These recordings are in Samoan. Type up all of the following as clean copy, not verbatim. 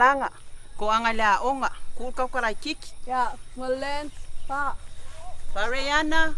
malaga, toaga i le aoga, kuu le tauta laitiiti. Ia, Malen, pa. Fariana.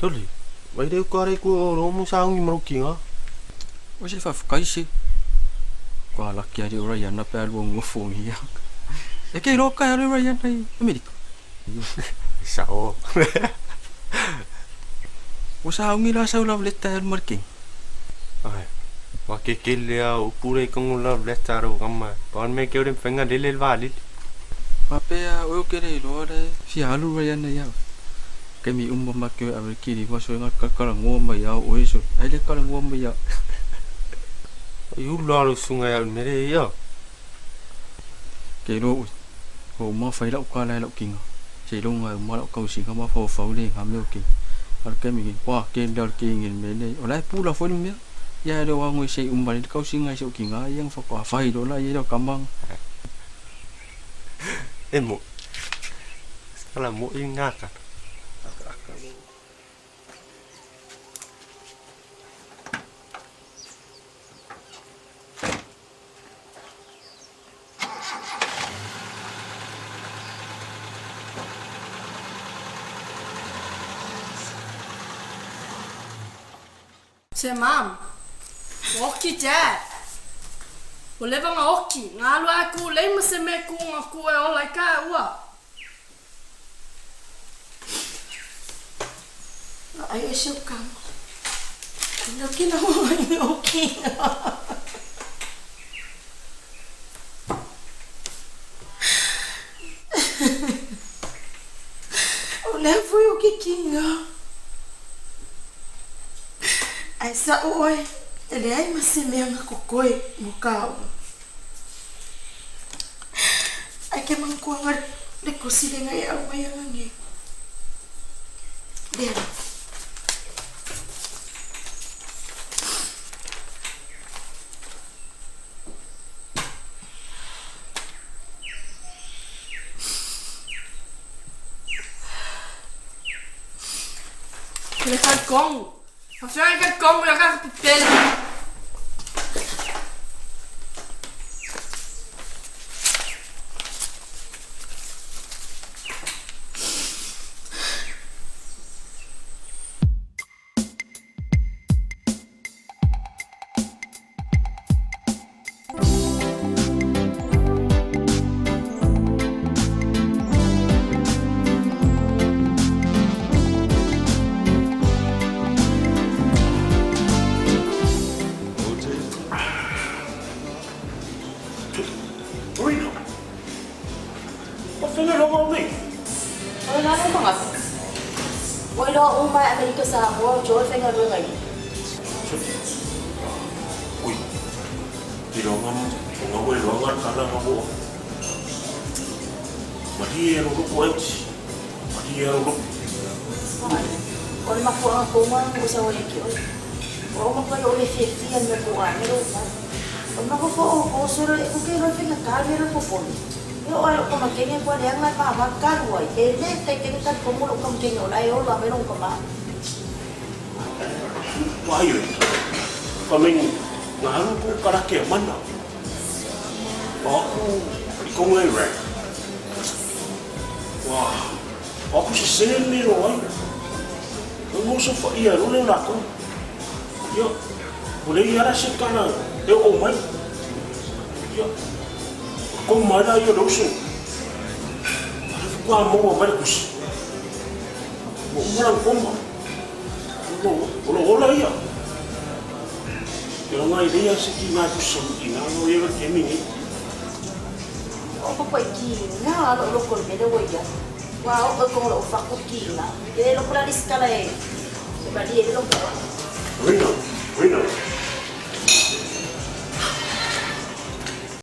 Toli, vai leu kare ku o romu saungi marukinga. O se faafetai se. Kua laki ali o Raiana pe alu ngofo ngi ia. E ke iloa kai alu Raiana i Amerika. Sao. Ua saungi la sau love letter alu ma le king. Ai, wa ke kele a upu le kongo love letter ro kama. Paon me ke ore whenga lele le valili. Faapea oe o ke le iloa le fia alu Raiana ia oe. Kemi uma ma ke oe ave kili wa soe nga kalagoa mai ia oe soe. Ai le kalagoa mai ia. Ai ulu alo sunga ia mere ia. Ke iloa oe. Ua uma fai lau kala e lau kinga. Se iloga e uma lau kausiga ma faufau le nga mea o ke. A o le kemi ki, wa ke le o le ke ingi le mea nei. O la e pula foi le mea. Ia e le o ago i se i uma le kausiga i se o kinga ia nga whakawhai fai lola ia le o kamanga. E mo. Skala mo i ngaka. Se Mom, ua oki Dad. Ua leva nga oki, nga alu ae ku lei ma se me ku nga ku e ola i ka e ua. Ai e se ukanga. Ina kina mo i oki. O lea foi o ke kinga. Ae sa'o oe, e leai ma se mea nga kokoe mo kāua. Ae ke mankuanga le kosi le ngai au mai anga nge. Lea la. Le kong. Fa ka kong la ka pepele. Rino. O whenga rongo nei? O le ngā manga. Ua iloa uma e Amerika Samoa o Joe e faigaluega i. Ui. I ronga o ngā ue roanga kala ngā moa. Mahi e ro roko euti. Mahi e ro roko. O le mafuaaga kouga ua sau ai ki oe. Ua uma koe o le fiafia le mea po o ame lou mau. O le mafaufau o ko solo e kuke loa faigata le mea lea popole. E oo lava i lou kamakenge kua leaga le mava kalu ai. E le taitaiga talitonu lou kamakenge o la e ola mai lou kama. Wai oe, ka meng ngaru ku karake mana. O aku i konga e rang. Wa, o aku se sene me ro ai. O ngoso fa ia ro le lako. Ia, o le ia la se kana e o mai. Ia, ko mai la ia lo so. Ara fu kwa mo mai le kusi. Mo umara koma. O lo ola ia. Te ranga i lea se ki ngā kusa i ngā no ia ke mingi. O papa i ki ngā alo loko le mele ua ia. Ua oo i kongo lou faku ki ngā. E le loko la lisikala e malie le loko. Rina, Rina.